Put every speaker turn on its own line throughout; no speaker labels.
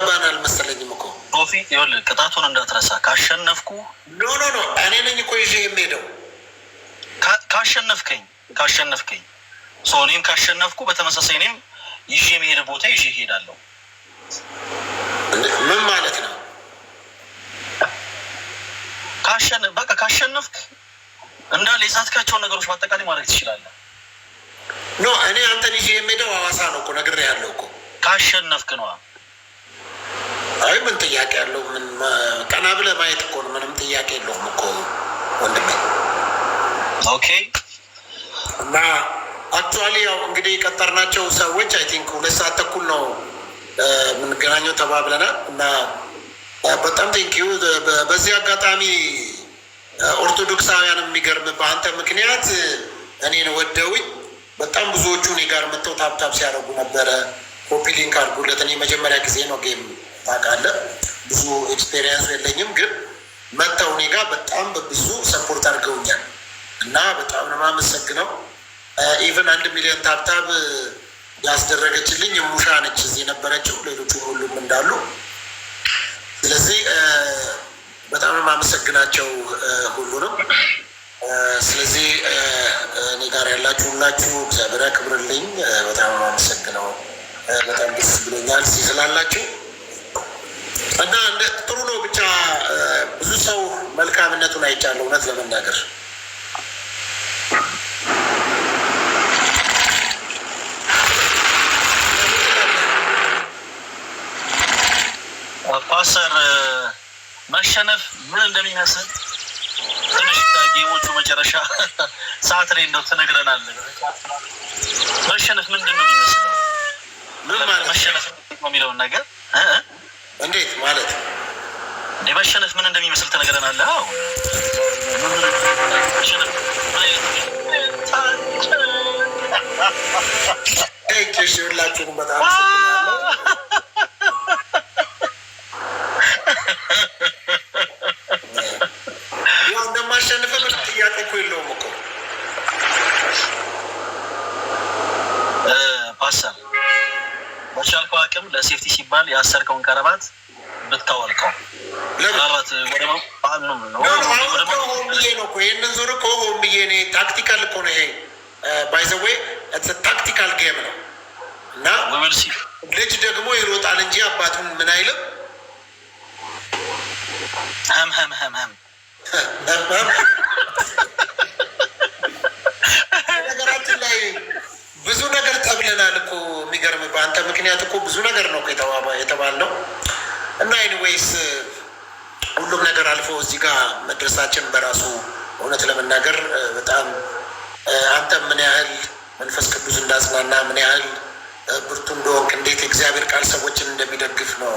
የተግባባን አልመሰለኝም እኮ።
ሶፊ ይኸውልህ፣ ቅጣቱን እንዳትረሳ። ካሸነፍኩ
No, no, no፣ እኔ ነኝ እኮ ይዤ የሚሄደው።
ካሸነፍከኝ so እኔም ካሸነፍኩ በተመሳሳይ እኔም ይዤ የሚሄድ ቦታ ይዤ እሄዳለሁ።
ምን ማለት ነው?
በቃ ካሸነፍክ እንዳለ የዛትካቸውን ነገሮች በአጠቃላይ ማድረግ ትችላለህ።
No፣ እኔ አንተን ይዤ የሚሄደው ሐዋሳ ነው እኮ፣ ነግሬሃለሁ እኮ።
ካሸነፍክ ነዋ።
አይ፣ ምን ጥያቄ ያለው? ምን ቀና ብለህ ማየት እኮ ነው። ምንም ጥያቄ የለውም እኮ ወንድሜ።
Okay።
እና actually ያው እንግዲህ የቀጠርናቸው ሰዎች I think 2 ሰዓት ተኩል ነው የምንገናኘው ተባብለናል። እና በጣም thank you። በዚህ አጋጣሚ ኦርቶዶክሳውያን የሚገርም በአንተ ምክንያት እኔን ወደውኝ በጣም ብዙዎቹ እኔ ጋር መጥተው tap tap ሲያደርጉ ነበረ። Copy link አድርጉለት። እኔ መጀመሪያ ጊዜ ነው game ታውቃለህ፣ ብዙ experience ኡ የለኝም፣ ግን መጥተው እኔ ጋር በጣም በብዙ support አድርገውኛል እና በጣም ነው የማመሰግነው። Even 1 ሚሊዮን tap tap ያስደረገችልኝ ሙሻ ነች እዚህ የነበረችው፣ ሌሎቹ ሁሉም እንዳሉ። ስለዚህ በጣም ነው የማመሰግናቸው ሁሉንም። ስለዚህ እኔ ጋር ያላችሁ ሁላችሁ እግዚአብሔር ያክብርልኝ። በጣም ነው የማመሰግነው። በጣም ደስ ብሎኛል እዚህ ስላላችሁ እና እንደ ጥሩ ነው። ብቻ ብዙ ሰው መልካምነቱን አይቻለሁ እውነት ለመናገር።
ፓስተር፣ መሸነፍ ምን እንደሚመስል ትንሽ ከ game ኦቹ መጨረሻ ሰዓት ላይ እንደው ትነግረናለህ። መሸነፍ ምንድን ነው የሚመስለው?
ምን ማለት?
መሸነፍ ነው የሚለውን ነገር።
እንዴት ማለት?
መሸነፍ ምን እንደሚመስል ትነግረናለህ? አዎ፣ መሸነፍ ምን አይነት
Thank you። ሁላችሁንም በጣም አመሰግናለሁ። ያው እንደማሸንፍ ምንም ጥያቄ እኮ የለውም እኮ።
ፓስተር፣ በቻልከው አቅም ለ safety ሲባል ያሰርከውን ከረባት ብታወልቀው ምናልባት ወደ
አሁን እኮ ሆን ብዬ ነው እኮ፣ ይህንን ዙር እኮ ሆን ብዬ እኔ tactical እኮ ነው ይሄ። By the way, tactical game ነው እና
We'll see.
ልጅ ደግሞ ይሮጣል እንጂ አባቱን ምን አይልም።
ህም ህም ህም ህም።
ነገራችን ላይ ብዙ ነገር ተብለናል እኮ። የሚገርም በአንተ ምክንያት እኮ ብዙ ነገር ነው የተባልነው። እና anyways ሁሉም ነገር አልፎ እዚህ ጋር መድረሳችን በራሱ እውነት ለመናገር በጣም አንተ ምን ያህል መንፈስ ቅዱስ እንዳጽናና፣ ምን ያህል ብርቱ እንደሆንክ፣ እንዴት የእግዚአብሔር ቃል ሰዎችን እንደሚደግፍ ነው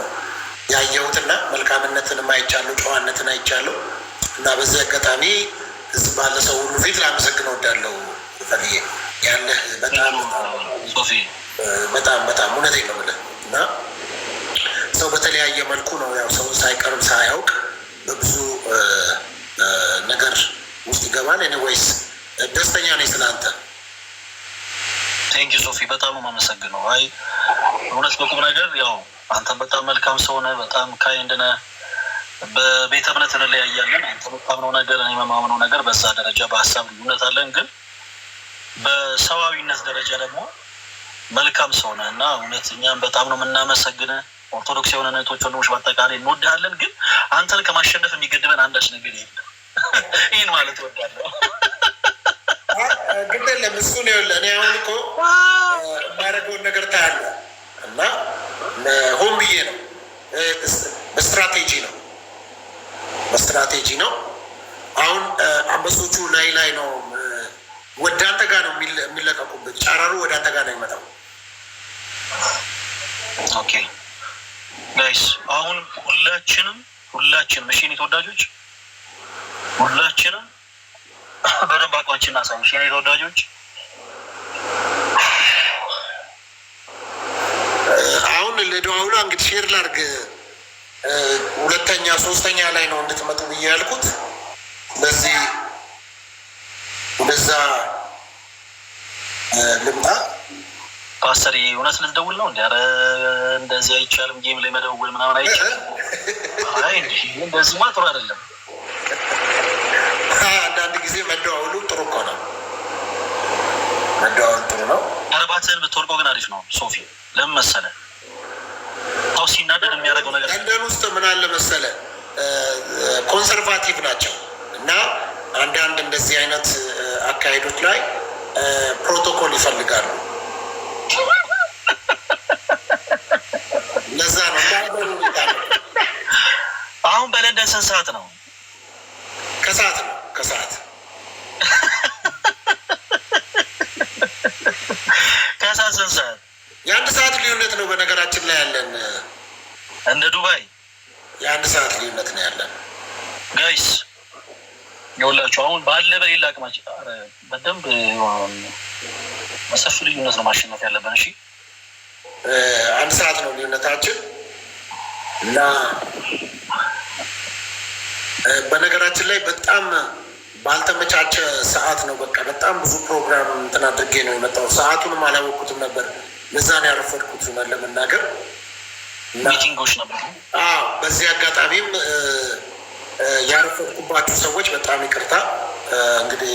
ያየሁትና መልካምነትንም አይቻለሁ፣ ጨዋነትን አይቻለሁ። እና በዚህ አጋጣሚ እዚህ ባለ ሰው ሁሉ ፊት ላመሰግን እወዳለሁ። ፈልዬ ያለህ በጣም
ሶፊ።
በጣም በጣም እውነቴን ነው የምልህ። እና ሰው በተለያየ መልኩ ነው ያው ሰውን ሳይቀርብ ሳያውቅ በብዙ ነገር ውስጥ ይገባል። Anyways ደስተኛ ነኝ ስለአንተ።
Thank you ሶፊ፣ በጣም ነው የማመሰግነው። አይ፣ እውነት በቁም ነገር ያው አንተም በጣም መልካም ሰው ነህ፣ በጣም kind ነህ። በቤተ እምነት እንለያያለን። አንተ የምታምነው ነገር፣ እኔ የማምነው ነገር በዛ ደረጃ በሀሳብ ልዩነት አለን፣ ግን በሰብአዊነት ደረጃ ደግሞ መልካም ሰው ነህ እና እውነት እኛም በጣም ነው የምናመሰግንህ። ኦርቶዶክስ የሆነ እህቶች ወንድሞች በአጠቃላይ እንወድሃለን፣ ግን አንተን ከማሸነፍ የሚገድበን አንዳች ነገር የለም። ይህን ማለት እወዳለሁ።
ግድ የለም፣ እሱ ነው። ይኸውልህ፣ እኔ አሁን እኮ የማደርገውን ነገር ታያለህ እና ሆን ብዬ ነው፣ በስትራቴጂ ነው፣ በስትራቴጂ ነው። አሁን አንበሶቹ ላይ ላይ ነው፣ ወደ አንተ ጋር ነው የሚለቀቁበት። ጨረሩ ወደ አንተ ጋር ነው የሚመጣው።
Okay guys፣ አሁን ሁላችንም ሁላችንም፣ እሺ የኔ ተወዳጆች፣ ሁላችንም በደንብ አቋማችን እናሳይ። እሺ የኔ ተወዳጆች።
አሁን ለደዋውላ እንግዲህ share ላድርግ። ሁለተኛ ሶስተኛ ላይ ነው እንድትመጡ ብዬ ያልኩት። በዚህ ወደዛ ልምጣ።
ፓስተር እውነት ልትደውል ነው እንዲ? ኧረ እንደዚህ አይቻልም። Game ላይ መደወል ምናምን አይቻልም። አይ እንደዚህማ ጥሩ አይደለም።
አንዳንድ ጊዜ መደዋወሉ ጥሩ እኮ ነው። መደዋወሉ ጥሩ ነው።
ከረባትህን ብትወልቀው ግን አሪፍ ነው ሶፊ። ለምን መሰለህ? ሰው ሲናደድ የሚያደርገው ነገር
ለንደን ውስጥ ምን አለ መሰለህ፣ conservative ናቸው እና አንዳንድ እንደዚህ አይነት አካሄዶች ላይ ፕሮቶኮል ይፈልጋሉ። ለዛ ነው።
አሁን በለንደን ስንት ሰዓት ነው?
ከሰዓት ነው፣ ከሰዓት።
ከሰዓት ስንት ሰዓት?
የ1 ሰዓት ልዩነት ነው በነገራችን ላይ ያለን።
እንደ ዱባይ።
የ1 ሰዓት ልዩነት ነው ያለን።
Guys፣ ይኸውላችሁ አሁን ባለ በሌላ አቅማችን በደንብ በሰፊ ልዩነት ነው ማሸነፍ ያለብን። እሺ።
1 ሰዓት ነው ልዩነታችን እና በነገራችን ላይ በጣም ባልተመቻቸ ሰዓት ነው። በቃ በጣም ብዙ ፕሮግራም እንትን አድርጌ ነው የመጣው። ሰዓቱንም አላወቅኩትም ነበር። ለዛ ነው ያረፈድኩት ለመናገር።
Meeting ኦች ነበሩ።
አዎ፣ በዚህ አጋጣሚም ያረፈድኩባችሁ ሰዎች በጣም ይቅርታ። እንግዲህ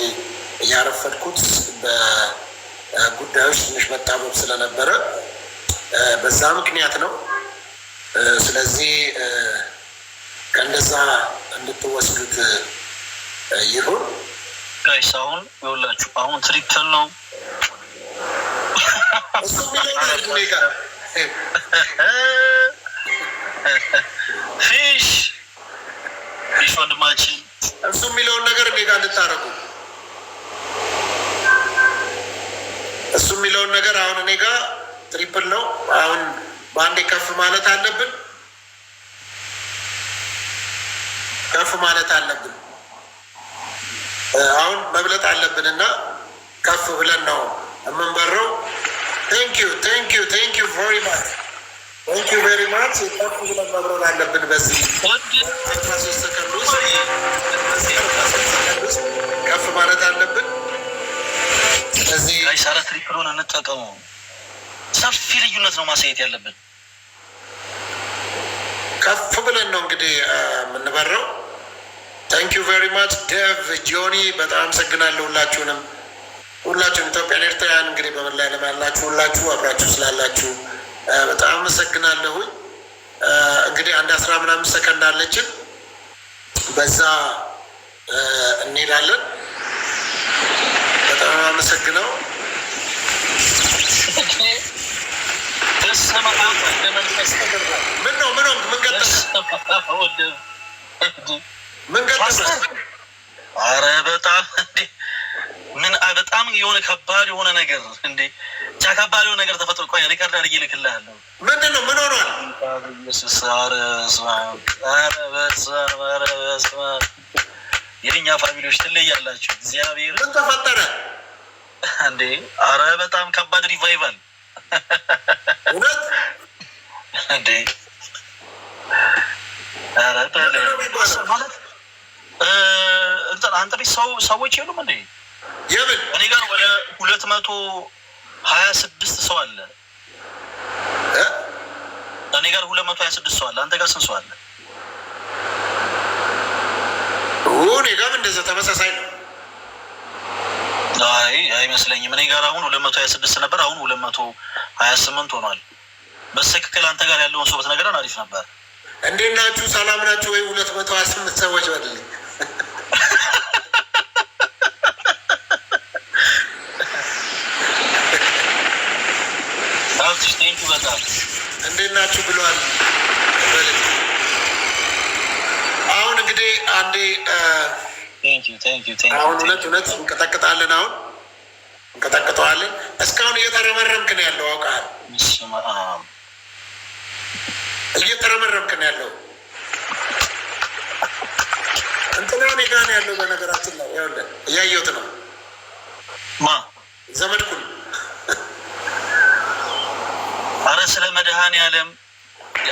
ያረፈድኩት በጉዳዮች ትንሽ መጣበብ ስለነበረ በዛ ምክንያት ነው። ስለዚህ ከእንደዛ እንድትወስዱት ይሁን።
Guys፣ አሁን ይኸውላችሁ አሁን triple ነው።
እሱ የሚለውን እኔ ጋር
ፊሽ ፊሽ ወንድማችን።
እሱ የሚለውን ነገር እኔ ጋር እንድታረጉ፣ እሱ የሚለውን ነገር አሁን እኔ ጋር triple ነው። አሁን በአንዴ ከፍ ማለት አለብን። ከፍ ማለት አለብን። አሁን መብለጥ አለብን እና ከፍ ብለን ነው የምንበረው። Thank you, thank you, thank you very much, thank you very much። ከፍ ብለን መብረር አለብን። በዚህ 13 ሰከንድ ውስጥ፣ 13 ሰከንድ ውስጥ ከፍ ማለት አለብን። ስለዚህ
Guys፣ ኧረ triple ኡን እንጠቀሙ። ሰፊ ልዩነት ነው ማሳየት ያለብን።
ከፍ ብለን ነው እንግዲህ የምንበረው። Thank you very much ዴቭ፣ ጆኒ፣ በጣም አመሰግናለሁ ሁላችሁንም፣ ሁላችሁም ኢትዮጵያን፣ ኤርትራውያን፣ እንግዲህ በመላ ዓለም ያላችሁ ሁላችሁ አብራችሁ ስላላችሁ በጣም አመሰግናለሁኝ። እንግዲህ አንድ አስራ ምናምን ሰከንድ አለችን፣ በዛ እንሄዳለን። በጣም አመሰግነው።
በስመ አብ ወወልድ ወመንፈስ
ምን ነው? ምን ሆንክ? ምን ገጠመህ? ምን ገጠመህ?
ኧረ በጣም እንዴ፣ ምን በጣም የሆነ ከባድ የሆነ ነገር እንዴ፣ ብቻ ከባድ የሆነ ነገር ተፈጥሮ፣ ቆይ record አድርጌ እልክልሃለሁ።
ምንድን ነው? ምን ሆኗል?
ኢየሱስ፣ ኧረ በስመ አብ፣ ኧረ በስመ አብ፣ ኧረ በስመ አብ። የእኛ family ዎች ትለያላችሁ። እግዚአብሔር
ምን ተፈጠረ?
እንዴ፣ ኧረ በጣም ከባድ revival።
እውነት?
እንዴ፣ ኧረ ማለት እንትን አንተ ቤት ሰው ሰዎች የሉም እንዴ?
የምን?
እኔ ጋር ወደ 226 ሰው አለ።
እ?
እኔ ጋር 226 ሰው አለ። አንተ ጋር ስንት ሰው አለ?
እኔ ጋርም እንደዛ ተመሳሳይ ነው።
አይ አይመስለኝም። እኔ ጋር አሁን 226 ነበር። አሁን 228 ሆኗል። በትክክል አንተ ጋር ያለውን ሰው ብትነግረን አሪፍ ነበር።
እንዴት ናችሁ? ሰላም ናችሁ ወይ? 228 ሰዎች በልልኝ።
ሀብትሽ thank you በጣም።
እንዴት ናችሁ ብለዋል በልልኝ። አሁን እንግዲህ አንዴ
Thank you, thank you, thank you።
አሁን እውነት እውነት እንቀጠቅጣለን። አሁን እንቀጠቅጠዋለን። እስካሁን እየተረመረምክ ነው ያለው፣ አውቃለሁ።
በስመ አብ።
እየተረመረምክ ነው ያለው። እንትና እኔ ጋ ነው ያለው። በነገራችን ላይ ይኸውልህ እያየሁት ነው።
ማ?
ዘመድኩን።
አረ ስለ መድኃኔዓለም፣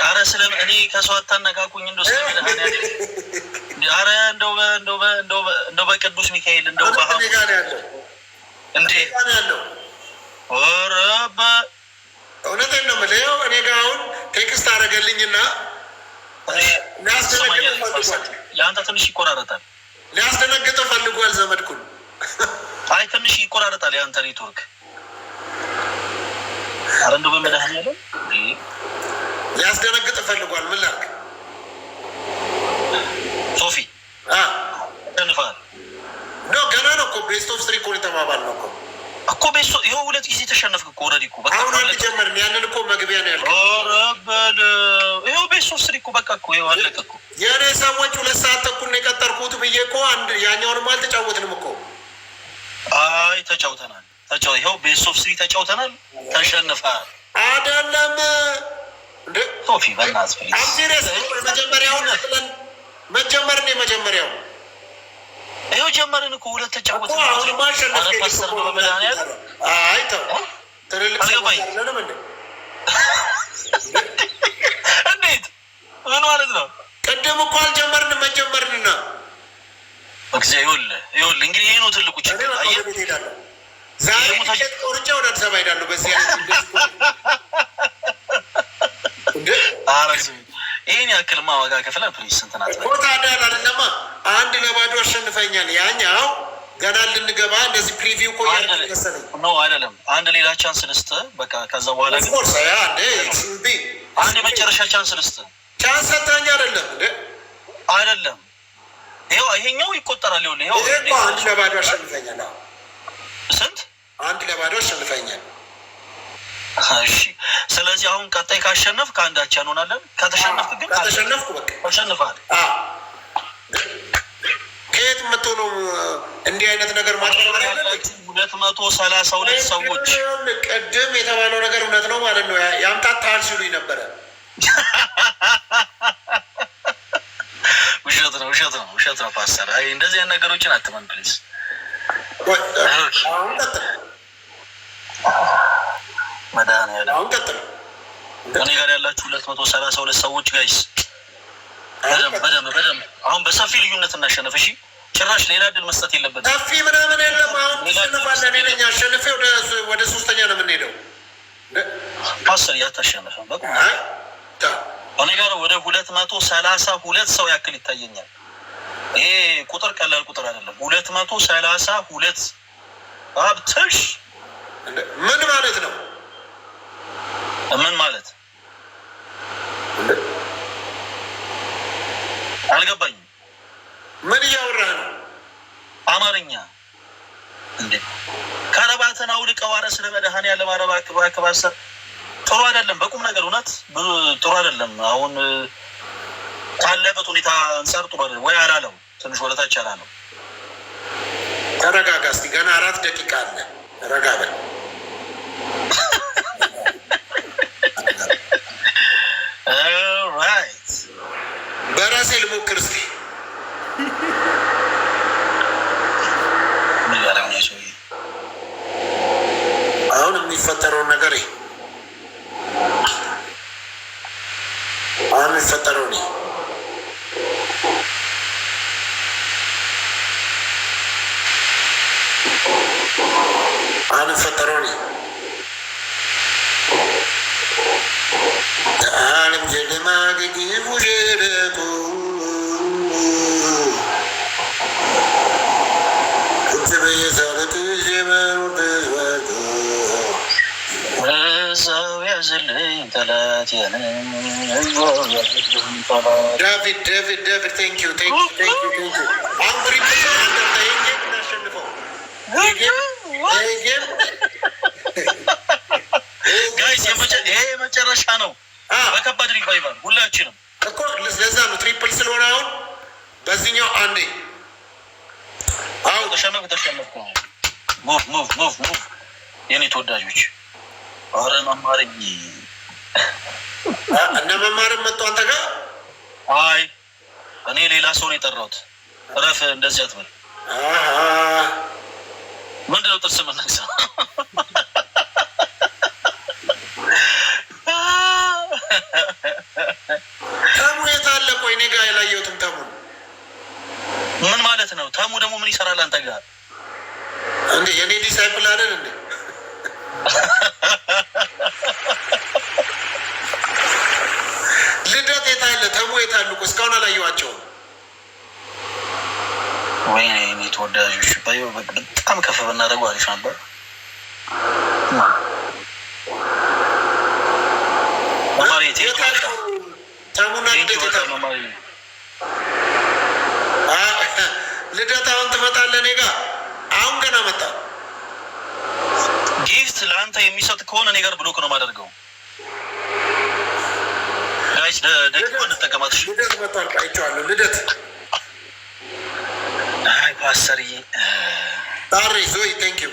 አረ ስለ እኔ ከሰው አታነካኩኝ። እንደው ስለ መድኃኔዓለም፣ አረ እንደው በቅዱስ ሚካኤል፣ እንደው
እኔ ጋ ነው ያለው።
እንዴ
እኔ ጋ ነው ያለው።
ኧረ
እውነቴን ነው የምልህ። ይኸው እኔ ጋር አሁን text አደረገልኝና ሊያስደነግጥ ፈልጓል።
የአንተ ትንሽ ይቆራረጣል።
ሊያስደነግጥ ፈልጓል ዘመድኩን።
አይ፣ ትንሽ ይቆራረጣል የአንተ ኔትወርክ። ኧረ እንደው በመድኃኒዓለም።
ሊያስደነግጥ ፈልጓል። ምን ላድርግ?
ሶፊ፣ ተሸንፈሃል።
No፣ ገና ነው እኮ። Best of three እኮ የተባባልነው እኮ።
እኮ best ይኸው ሁለት ጊዜ ተሸነፍክ እኮ already እኮ በቃ።
አሁን አንድ ጀመርን። ያንን እኮ መግቢያ ነው ያልከኝ።
ኧረ በለው፣ ይኸው best of three እኮ፣ በቃ እኮ ይኸው አለቀ እኮ።
የእኔ ሰዎች 2 ሰዓት ተኩል ነው የቀጠርኩት ብዬ እኮ አንድ ያኛውንም አልተጫወትንም እኮ።
አይ፣ ተጫውተናል። ይኸው best of three ተጫውተናል። ተሸንፈሃል።
አይደለም እንደ
ሶፊ፣ በእናትህ please።
I'm serious። መጀመሪያውን ብለን መጀመርን የመጀመሪያው
ይኸው ጀመርን እኮ፣ ሁለት
እኮ
ተጫወትን።
አሁንማ አሸነፍከኝ
ኧረ ፓስተር
እኮ።
ነው፣ በመድኃኒዓለም።
አይ ተው፣ ትልልቅ ሰዎች
አልገባኝም።
አይደለንም እንዴ?
እንዴት? ምን ማለት ነው?
ቅድም እኮ አልጀመርንም፣ መጀመርንና
እግዚአብሔር፣ ይኸውልህ ይኸውልህ እንግዲህ ይሄ ነው ትልቁ
እኔ
ችግር።
በቃ
አየህ?
ወደ ቤት እሄዳለሁ። ዛሬ ቲኬት ቆርጬ ወደ አዲስ አበባ እሄዳለሁ። በዚህ አይነት እንደ
ኧረ ስሚ፣ ይሄን ያክልማ ዋጋ ከፍለህ please እንትን አትበል።
እኮ ታዲያ አይደለማ፣ 1-0 አሸንፈኛል። ያኛው ገና ልንገባ እንደዚህ preview እኮ እያደረግን መሰለኝ።
No፣ አይደለም። አንድ ሌላ chance ልስጥህ። በቃ ከዛ በኋላ ግን
Of course፣ yeah እንዴ it should be።
አንድ የመጨረሻ chance ልስጥህ።
Chance ሰጠኸኝ አይደለም እንዴ?
አይደለም፣ ይኸው ይሄኛው ይቆጠራል። ይኸውልህ ይኸው።
ይሄ እኮ 1-0 አሸንፈኛል። አዎ።
ስንት?
1-0 አሸንፈኛል።
እሺ። ስለዚህ አሁን ቀጣይ ካሸነፍክ አንድ አቻ እንሆናለን። ከተሸነፍክ ግን
ከተሸነፍኩ በቃ
ተሸንፈሃል።
አዎ። ከየት መጥቶ ነው እንዲህ አይነት ነገር ማጭበርበር ያለበት?
232 ሰዎች።
ቅድም የተባለው ነገር እውነት ነው ማለት ነው። ያምታታል ሲሉኝ ነበረ።
ውሸት ነው፣ ውሸት ነው፣ ውሸት ነው ፓስተር። አይ፣ እንደዚህ አይነት ነገሮችን አትመን please።
አሁን ቀጥል፣
መድኃኒዓለም።
አሁን ቀጥል።
እኔ ጋር ያላችሁ 232 ሰዎች guys፣ በደንብ በደንብ በደንብ አሁን በሰፊ ልዩነት እናሸንፍ። እሺ፣ ጭራሽ ሌላ እድል መስጠት የለበትም።
ሰፊ ምናምን የለም። አሁን ትሸንፋለህ። እኔ ነኝ አሸንፌ ወደ ሶስተኛ ነው የምንሄደው።
ፓስተር፣ ያታሸንፍም በቃ።
አይ፣ ተው።
እኔ ጋር ወደ 232 ሰው ያክል ይታየኛል። ይሄ ቁጥር ቀላል ቁጥር አይደለም። 232 አብትሽ።
ምን ማለት ነው?
ምን ማለት አልገባኝም።
ምን እያወራህ ነው?
አማርኛ እንዴ? ከረባትን አውልቀው። ኧረ ስለ መድኃኒዓለም፣ ኧረ እባክህ እባክህ ፓስተር፣ ጥሩ አይደለም። በቁም ነገር እውነት ጥሩ አይደለም። አሁን ካለበት ሁኔታ አንጻር ጥሩ አይደለም። ወይ አላለው፣ ትንሽ ወደታች አላለው።
ተረጋጋ እስኪ። ገና 4 ደቂቃ አለ። ረጋ በል።
Right.
በራሴ ልሞክር እስኪ።
ምን እያደረገ ነው ሰውዬ?
አሁን የሚፈጠረውን ነገር ይሄ አሁን የሚፈጠረውን ይሄ አሁን የሚፈጠረውን ይሄ ዓለም ጀለማ ግግቡ ሸለቆ ቁጭ ብዬ ሳለቅስ የመኖር ተስፋ
እዛው ያዝልኝ ጠላቴን፣ እዛው ያዝልኝ ጠላት።
ዳቪድ፣ ዳቪድ፣ ዳቪድ፣ thank you, thank you, thank you, thank you። አሁን triple አንደርታ። ይሄን game እናሸንፈው። ይሄ game
Guys፣ ይሄ የመጨረሻ ነው። በከባድ revival ሁላችንም።
እኮ ለዛ ነው፣ triple ስለሆነ አሁን በዚህኛው አንዴ አሁን
ተሸነፍኩ፣ ተሸነፍኩ። Move, move, move, move የኔ ተወዳጆች። ኧረ መማርኝ።
እነ መማርም መጥቶ አንተ ጋር።
አይ፣ እኔ ሌላ ሰው ነው የጠራሁት። እረፍ፣ እንደዚህ አትበል። ምንድን ነው ጥርስ መነቅሰው?
ተሙ የት አለ? ቆይ እኔ ጋር ያላየሁትም ተሙን።
ምን ማለት ነው? ተሙ ደግሞ ምን ይሰራል አንተ ጋር?
እንዴ፣ የኔ disciple አይደል እንዴ? አሉ? እስካሁን አላየኋቸውም።
ወይኔ የኔ ተወዳጆች በጣም ከፍ ብናደርገው አሪፍ ነበር። መማሪ
ተሙና ልደት አሁን ትመጣለህ እኔ ጋ። አሁን ገና መጣ።
Gift ለአንተ የሚሰጥ ከሆነ እኔ ጋር block ነው የማደርገው። Guys ደቂቃ እንጠቀማት።
ልደት መጥቷል፣ አይቼዋለሁ። ልደት
አይ ፓስተርዬ
ታሪ ዞይ thank you።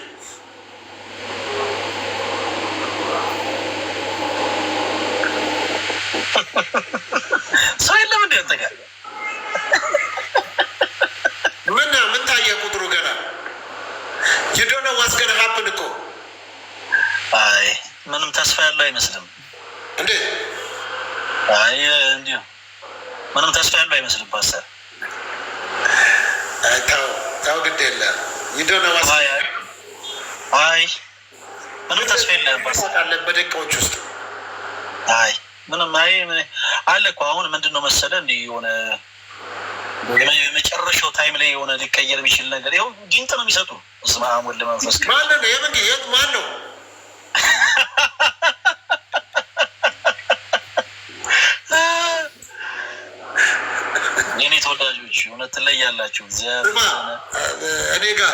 ሰው የለም እንደ አንተ ጋር።
ምን ምን ታየ ቁጥሩ ገና you don't know what's gonna happen እኮ።
አይ ምንም ተስፋ ያለው አይመስልም።
እንዴት?
አይ እንዲሁ ምንም ተስፋ ያለው አይመስልም ፓስተር።
አይ ተው ተው፣ ግድ የለም you don't know what's
አይ አይ ምንም ተስፋ የለህም ፓስተር።
አለ በደቂቃዎች ውስጥ።
አይ ምንም አይ አለ እኮ። አሁን ምንድን ነው መሰለህ እንዲህ የሆነ የመጨረሻው time ላይ የሆነ ሊቀየር የሚችል ነገር ይኸው ጊንጥ ነው የሚሰጡ። በስመ አብ ወወልድ ወመንፈስ ቅዱስ።
ማን ነው? የምን የት ማን ነው?
የኔ ተወዳጆች እውነት ትለያላችሁ። እግዚአብሔር
ስማ፣ እኔ ጋር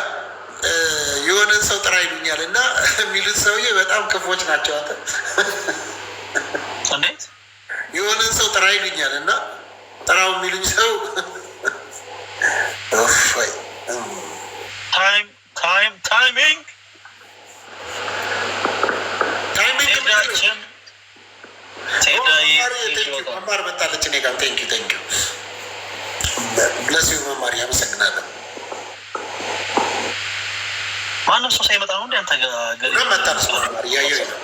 የሆነን ሰው ጥራ ይሉኛል እና የሚሉት ሰውዬ በጣም ክፎች ናቸው። አንተ
እንዴት?
የሆነን ሰው ጥራ ይሉኛል እና ጥራው የሚሉኝ ሰው እፎይ።
Time, time, timing.
Timing.
ቴዳችን ቴዳዬ።
መማር መጣለች እኔ ጋር። Thank you, thank you, bless you መማር፣ ያመሰግናለሁ።
ማንም ሰው ሳይመጣ ነው እንደ አንተ ጋር?
ግን መጣለች መማር፣ እያየሁኝ ነው።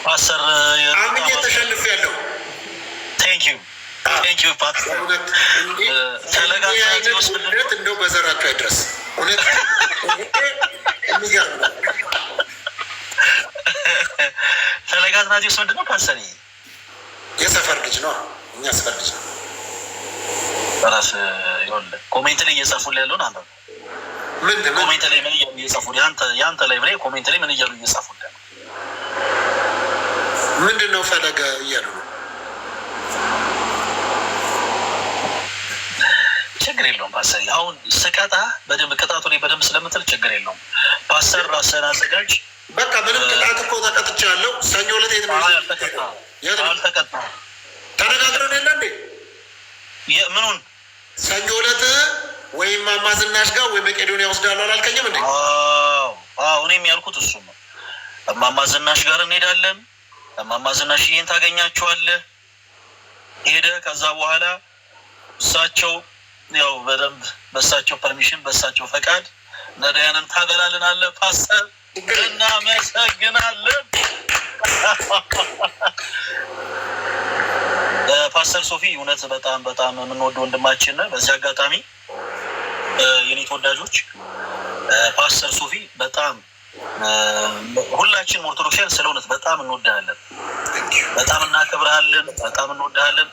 ፓስተር
አምኜ ተሸንፌያለሁ።
Thank you, thank you ፓስተር።
እውነት እንዲህ
ፈለጋ
እንዲህ አይነት
አትናቴዎስ ምንድን ነው?
ውርደት እንደው በዘራችሁ አይድረስ። እውነት የሚገርም ነው።
ፈለገ አትናቴዎስ ምንድን ነው ፓስተር?
የሰፈር ልጅ ነው። እኛ ሰፈር ልጅ ነው።
ራስ ይኸውልህ comment ላይ እየጻፉልህ ያለውን አንተ
ምን ምን?
Comment ላይ ምን እያሉ እየጻፉልህ ያንተ ላይ comment ላይ ምን እያሉ እየጻፉልህ ነው?
ምንድን ነው ፈለገ እያሉ ነው?
ችግር የለውም ፓስተር። አሁን ስቀጣ በደንብ ቅጣቱ ላይ በደንብ ስለምትል ችግር የለውም ፓስተር። ራስህን አዘጋጅ።
በቃ ምንም ቅጣት እኮ ተቀጥቻለሁ። ሰኞ ዕለት የት ነው?
አይ አልተቀጣህም።
የት ነው?
አልተቀጣህም።
ተነጋግረን የለ እንዴ?
ምኑን?
ሰኞ ዕለት ወይም እማማ ዝናሽ ጋር ወይ መቄዶንያ ወስዳለሁ አላልከኝም እንዴ?
አዎ፣ እኔም ያልኩት እሱ ነው። እማማ ዝናሽ ጋር እንሄዳለን። እማማ ዝናሽ ይህን ታገኛቸዋለህ። ሄደህ ከዛ በኋላ እሳቸው ያው በደንብ በእሳቸው permission በእሳቸው ፈቃድ ነዳያንን ታበላልናለህ። ፓስተር እናመሰግናለን። ፓስተር ሶፊ እውነት በጣም በጣም የምንወደው ወንድማችን ነው። በዚህ አጋጣሚ የኔ ተወዳጆች ፓስተር ሶፊ በጣም ሁላችንም ኦርቶዶክሳውያን ስለ እውነት በጣም እንወድሃለን፣ በጣም እናከብርሃለን፣ በጣም እንወድሃለን።